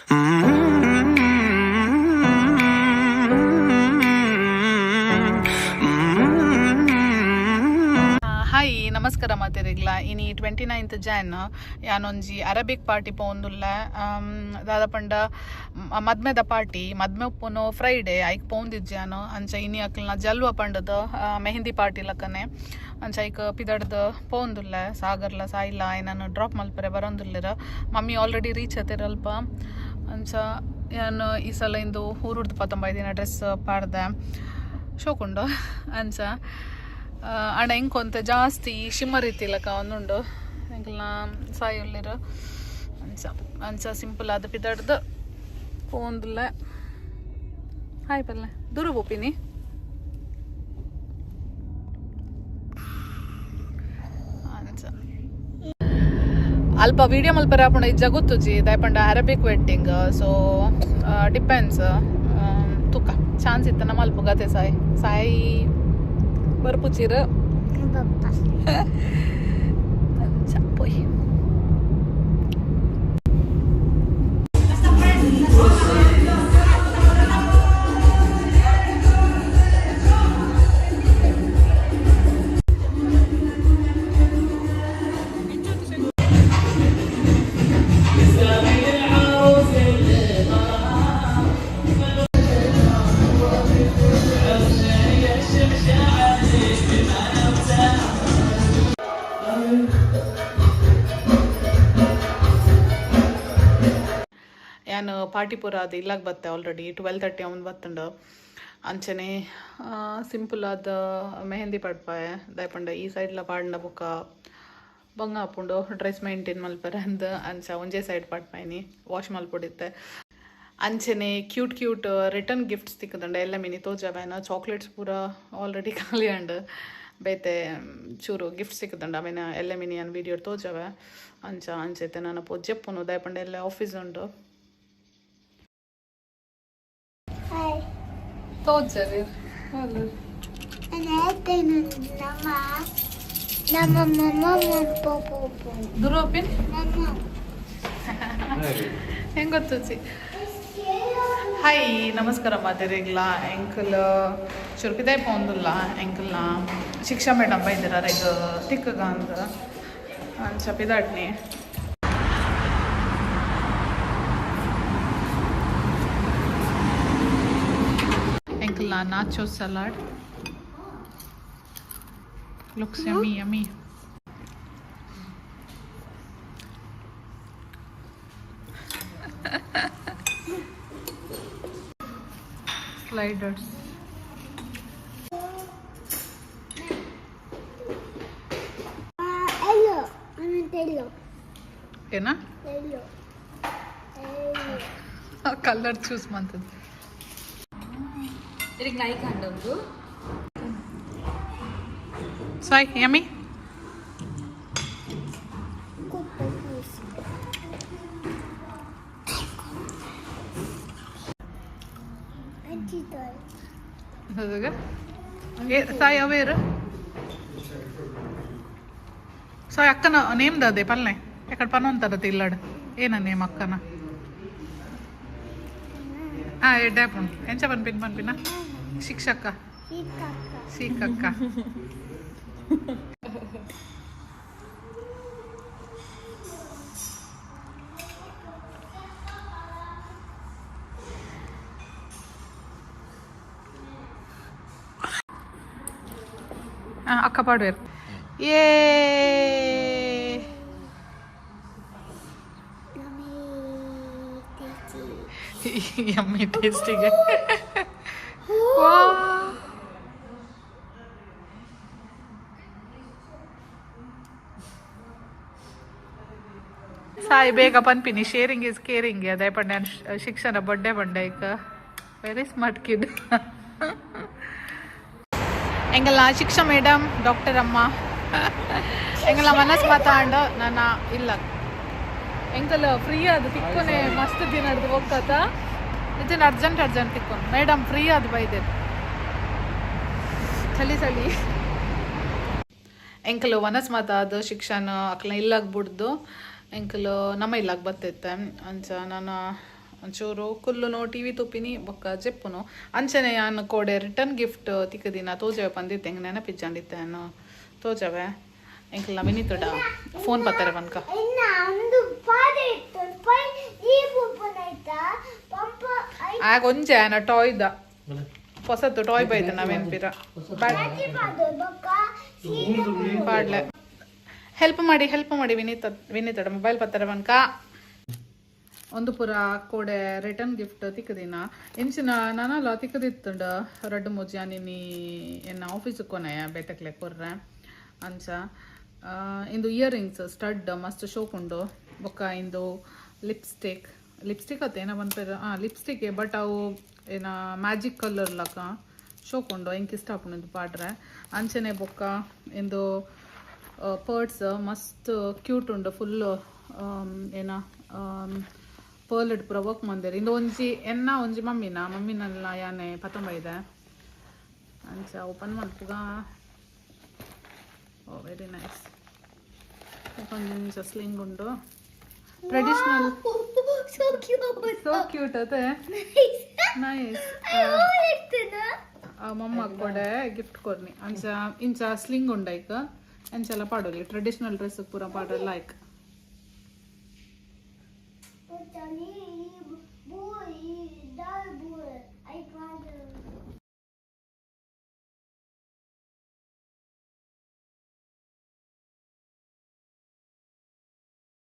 Hi, ನಮಸ್ಕಾರ ಮಾತೆರೆಗ್ಲ. ಇನಿ 29th John. ಯಾನೊಂಜಿ ಅರಬಿಕ್ ಪಾರ್ಟಿ ಪೋಂದುಲ್ಲ. ದಾದ ಪಂಡ ಮದ್ಮೆದ ಪಾರ್ಟಿ. ಮದ್ಮೆ ಉಪ್ಪುನು ಫ್ರೈಡೆ, ಐಕ್ ಪೋಂದಿಜ್ಜಾನು. ಅಂಚ ಇನಿ ಅಕ್ಲ್ನ ಜಲ್ವ ಪಂಡದ ಮೆಹಂದಿ ಪಾರ್ಟಿ ಲಕ್ಕನೆ. ಅಂಚ ಐಕ್ ಪಿದಡ್ದ್ ಪೋಂದುಲ್ಲ. ಸಾಗರ್ಲ ಸಾಯಿಲ ಆಯ್ನನ್ ಡ್ರಾಪ್ ಮಲ್ಪರೆ ಬರೋಂದುಲ್ಲೆರ್. ಮಮ್ಮಿ ಆಲ್ರೆಡಿ ರೀಚ್ ಆತೆರ್ ಅಲ್ಪ. ಅಂಚ ಯಾನ್ ಈ ಸಲ ಇಂದು ಊರುಡ್ದು ಪತ್ತೊಂಬೈದಿನ ಡ್ರೆಸ್ ಪಾಡ್ದೆ, ಶೋಕುಂಡು. ಅಂಚ ಅಣ್ಣ ಎಂಕೊಂತೆ ಜಾಸ್ತಿ ಶಿಮ್ಮರ್ ಇತ್ತಿಲಕ ಒಂದುಂಡು. ಎಂಕಲ್ನ ಸಾಯಿ ಉಲ್ಲೆರ್. ಅಂಚ ಅಂಚ ಸಿಂಪಲ್ ಆದ್ ಪಿದಡ್ದು ಪೋಂದುಲ್ಲ. ಹಾಯ್ ಪಲ್ಲೆ, ದೂರ ಪೋಪಿನಿ. ಅಂಚ ಅಲ್ಪ ವಿಡಿಯೋ ಮಲ್ಪರೆ ಆಪುಂಡ ಇಜ್ಜ ಗೊತ್ತುಜಿ, ದಾಯೆ ಪಂಡ ಅರಬಿಕ್ ವೆಡ್ಡಿಂಗ್, ಸೊ ಡಿಪೆಂಡ್ಸ್. ತುಕ್ಕ, ಚಾನ್ಸ್ ಇತ್ತನ ಮಲ್ಪು ಗತೆ. ಸಾಯಿ ಸಾಯಿ ಬರ್ಪುಚಿರ್. ಅಂಚ ಪೋಯ್. ಯಾನ್ ಪಾರ್ಟಿ ಪೂರ ಅದು ಇಲ್ಲಾಗ ಬತ್ತೆ. ಆಲ್ರೆಡಿ 12:30 ಅವನು ಬತ್ತುಂಡು. ಅಂಚನೆ ಸಿಂಪಲ್ ಆದ ಮೆಹಂದಿ ಪಡ್ಪಾಯೆ. ದಾಯೆ ಪಂಡ ಈ ಸೈಡ್ಲ ಪಾಡ್ಂಡ ಬೊಕ್ಕ ಬಂಗ ಆಪುಂಡು ಡ್ರೆಸ್ ಮೇಂಟೈನ್ ಮಲ್ಪರೆ ಅಂದ್. ಅಂಚ ಒಂಜೇ ಸೈಡ್ ಪಾಡ್ಪಾಯಿನಿ, ವಾಶ್ ಮಲ್ಪೊಡಿತ್ತೆ. ಅಂಚನೆ ಕ್ಯೂಟ್ ಕ್ಯೂಟ್ ರಿಟರ್ನ್ ಗಿಫ್ಟ್ಸ್ ತಿಕ್ಕುದುಂಡು. ಎಲ್ಲ ಮಿನಿ ತೋಜಾವೇನ. ಚಾಕ್ಲೇಟ್ಸ್ ಪೂರ ಆಲ್ರೆಡಿ ಖಾಲಿ ಅಂಡ್. ಬೇತೆ ಚೂರು ಗಿಫ್ಟ್ಸ್ ಸಿಕ್ಕುದುಂಡು, ಅವೇನ ಎಲ್ಲ ಮಿನಿ ಅನ್ ವೀಡಿಯೋ ತೋಜಾವೆ. ಅಂಚ ಅಂಚೈತೆ ನಾನು ಪೊಜ್ಜೆಪ್ಪುನು, ದಾಯೆ ಪಂಡ ಎಲ್ಲ ಆಫೀಸ್ ಉಂಡು. ಹಾಯ್. ತೋಜರಿ. ನಾನು ಹೇಳ್ತೇನೆ, ನಮ್ಮ ನಮ್ಮ ಮಮ್ಮ ಪಪ್ಪು. ದುರೋಪಿನ್. ಮಮ್ಮ. ಹೆಂಗ್ ಗೊತ್ತುಚಿ. ಹಾಯ್, ನಮಸ್ಕಾರ ಮಾತೆರೆಗ್ಲ. ಎಂಕಲ್ ಚುರುಕಿದಾಯ್ ಪೋಂದುಲ್ಲ. ಎಂಕಲ್ನ ಶಿಕ್ಷಾ ಮೇಡಮ್ ಬೈದಿರ ಈಗ ತಿಕ್ಕಗ ಅಂದ್. ಅಂಚ ಪಿದಾಟ್ನಿ. ಎಂಕಲ್ನ nacho salad looks yummy yummy. Sliders. Yellow yellow. ಏನ? Yellow yellow. ಕಲರ್ ಚೂಸ್ ಮಂತದ್ದು. ಇದಕ್ಕೆ ಲೈಕ್ ಅಂಡೊಂದು. ಸಾಯ್, ಯಮ್ಮಿ. ಕುಪ್ಪು ಪೂಸಿ. ಅಂಚಿತಾಳೆ. ಸಾಯಿ, ಅವೇರು ಸಾಯ್ ಅಕ್ಕನ ನೇಮ್ ದಾದೆ ಪಲ್ನೆ? ಎಕಡೆ ಪನೊಂತಾರ ತಿಲ್ಲಡ್. ಏನ ನೇಮ್ ಅಕ್ಕನ? ಹಾಂ, ಎಡ್ಡೆ ಆಪುಂಡು. ಎಂಚ ಪನ್ಪಿನ ಪನ್ಪಿನ ಶಿಕ್ಷಕ. ಸೀತಕ್ಕ. ಸೀಕಕ್ಕ. ಹಾಂ, ಅಕ್ಕ ಪಾಡುವೆರ್. ಏ. ನಮಿ ಟೇಸ್ಟಿ. ಯಮ್ಮಿ ಟೇಸ್ಟಿಗೆ. ಸಾಯಿ, ಬೇಗ ಪನ್ಪಿನಿ, ಶೇರಿಂಗ್ is caring. ಅದೇ ಪಂಡೆ ಶಿಕ್ಷಣ ಬಡ್ಡೆ ಬಂಡೆ ಐಕ. Very smart kid. ಎಂಗಲ್ಲ ಶಿಕ್ಷಾ ಮೇಡಮ್, ಡಾಕ್ಟರ್ ಅಮ್ಮ. ಎಂಗಲ್ಲ ಮನಸ್ ಮಾತಾಂಡ ನನ್ನ ಇಲ್ಲ. ಎಂಕಲ್ ಫ್ರೀ ಅದು ತಿಕ್ಕೊನೆ ಮಸ್ತ್ ದಿನ ಹಿಡ್ದು ಹೋಗ್ತಾತ. ನಿಜ ಅರ್ಜೆಂಟ್ ಅರ್ಜೆಂಟ್ ತಿಕ್ಕೊನು. ಮೇಡಮ್ ಫ್ರೀ ಅದು ಬೈದೆ. ಚಳಿ ಚಳಿ. ಎಂಕಲ್ ವನಸ್ ಮಾತಾದ ಶಿಕ್ಷಣ ಅಕ್ಲ ಇಲ್ಲಾಗ ಬಿಡ್ದು ಎಂಕಲ್ ನಮ್ಮ ಇಲ್ಲಾಗ ಬತ್ತೈತೆ. ಅಂಚ ನಾನು ಒಂಚೂರು ಕುಲ್ಲುನು, ಟಿವಿ ತೂಪಿನಿ, ಬೊಕ್ಕ ಜೆಪ್ಪುನು. ಅಂಚನೆ ಯಾನ್ ಕೋಡೆ ರಿಟರ್ನ್ ಗಿಫ್ಟ್ ತಿಕ್ಕದಿನ ತೋಜವೆ ಪಂದಿತ್ತೆ. ಎಂಕ್ ನೆನಪಿಜ್ಜಂಡಿತ್ತೆ. ಯಾನ್ ತೋಜವೆ ಎಂಕ್ಲ ವಿನೀತಡ ಫೋನ್ ಪತ್ತಾರೆ ಪನ್ಕ. ಇನ್ನ ಒಂದು ಪಾದೆ ಇತ್ತು ಪೈ ದೀಪ ಉಪ್ಪುನೈತ ಪಂಪ. ಆಗ ಒಂಜೆ ಆನ ಟಾಯ್ದ ಹೊಸತ್ತು ಟಾಯ್ ಬೈದ ನಾವೇನ್ಪಿರ. ಐತಿ ಪಾದೆ ಬೊಕ್ಕ ಸೀದಾ. ಪಾಡ್ಲೆ, ಹೆಲ್ಪ್ ಮಾಡಿ, ಹೆಲ್ಪ್ ಮಾಡಿ. ವಿನೀತ, ವಿನೀತಡ ಮೊಬೈಲ್ ಪತ್ತರ ಪನ್ಕ. ಒಂದು ಪುರ ಕೋಡೆ ರಿಟರ್ನ್ ಗಿಫ್ಟ್ ತಿಕ್ಕದಿನ. ಇಂಚಿನ ನನಲ ತಿಕ್ಕದಿತ್ತುಂಡ ರಡ್ಡ್ ಮೂಜಿ. ನಿನ್ನಿ ಎನ್ನ ಆಫೀಸ್ ಕೊನೆಯ ಬೇತಕ್ಲೆ ಕೊರ್ರೆ. ಅಂಚ ಇಂದು ಇಯರಿಂಗ್ಸ್ ಸ್ಟಡ್ ಮಸ್ತ್ ಶೋಕುಂಡು. ಬೊಕ್ಕ ಇಂದು ಲಿಪ್ಸ್ಟಿಕ್, ಲಿಪ್ಸ್ಟಿಕ್ ಅತ್ತ ಏನ ಪನ್ಪೆರ್, ಹಾಂ, ಲಿಪ್ಸ್ಟಿಕ್. ಬಟ್ ಅವು ಏನ ಮ್ಯಾಜಿಕ್ ಕಲರ್ ಲಕ ಶೋಕುಂಡು. ಎಂಕ್ ಇಷ್ಟ ಆಪುಂಡು ಇಂದು ಪಾಡ್ರೆ. ಅಂಚನೆ ಬೊಕ್ಕ ಇಂದು ಪರ್ಸ್ ಮಸ್ತ್ ಕ್ಯೂಟ್ ಉಂಡು. ಫುಲ್ ಏನ ಪರ್ಲ್ ಪೂರ ವರ್ಕ್ ಮಂದೆರ್. ಇಂದು ಒಂಜಿ ಎನ್ನ, ಒಂಜಿ ಮಮ್ಮಿನ. ಮಮ್ಮಿನೆಲ್ಲ ಯಾನೆ ಪತೊಂಬೈದೆ. ಅಂಚ ಓಪನ್ ಮಲ್ಪುಗ. ಓ, ವೆರಿ ನೈಸ್. ಒಂಜಿ ಸ್ಲಿಂಗ್ ಉಂಡು, traditional. So cute. So cute ಅದೇ. ನೈಸ್. ನೈಸ್. ಮಮ್ಮ ಕೊಡೆ ಗಿಫ್ಟ್ ಕೊರ್ನಿ. ಅಂಚ ಇಂಚ ಸ್ಲಿಂಗ್ ಉಂಡೈಕ್ ಅಂಚೆಲ್ಲ ಪಾಡೋಲಿ. ಟ್ರೆಡಿಷನಲ್ ಡ್ರೆಸ್ ಪೂರ ಪಾಡ ಲೈಕ್.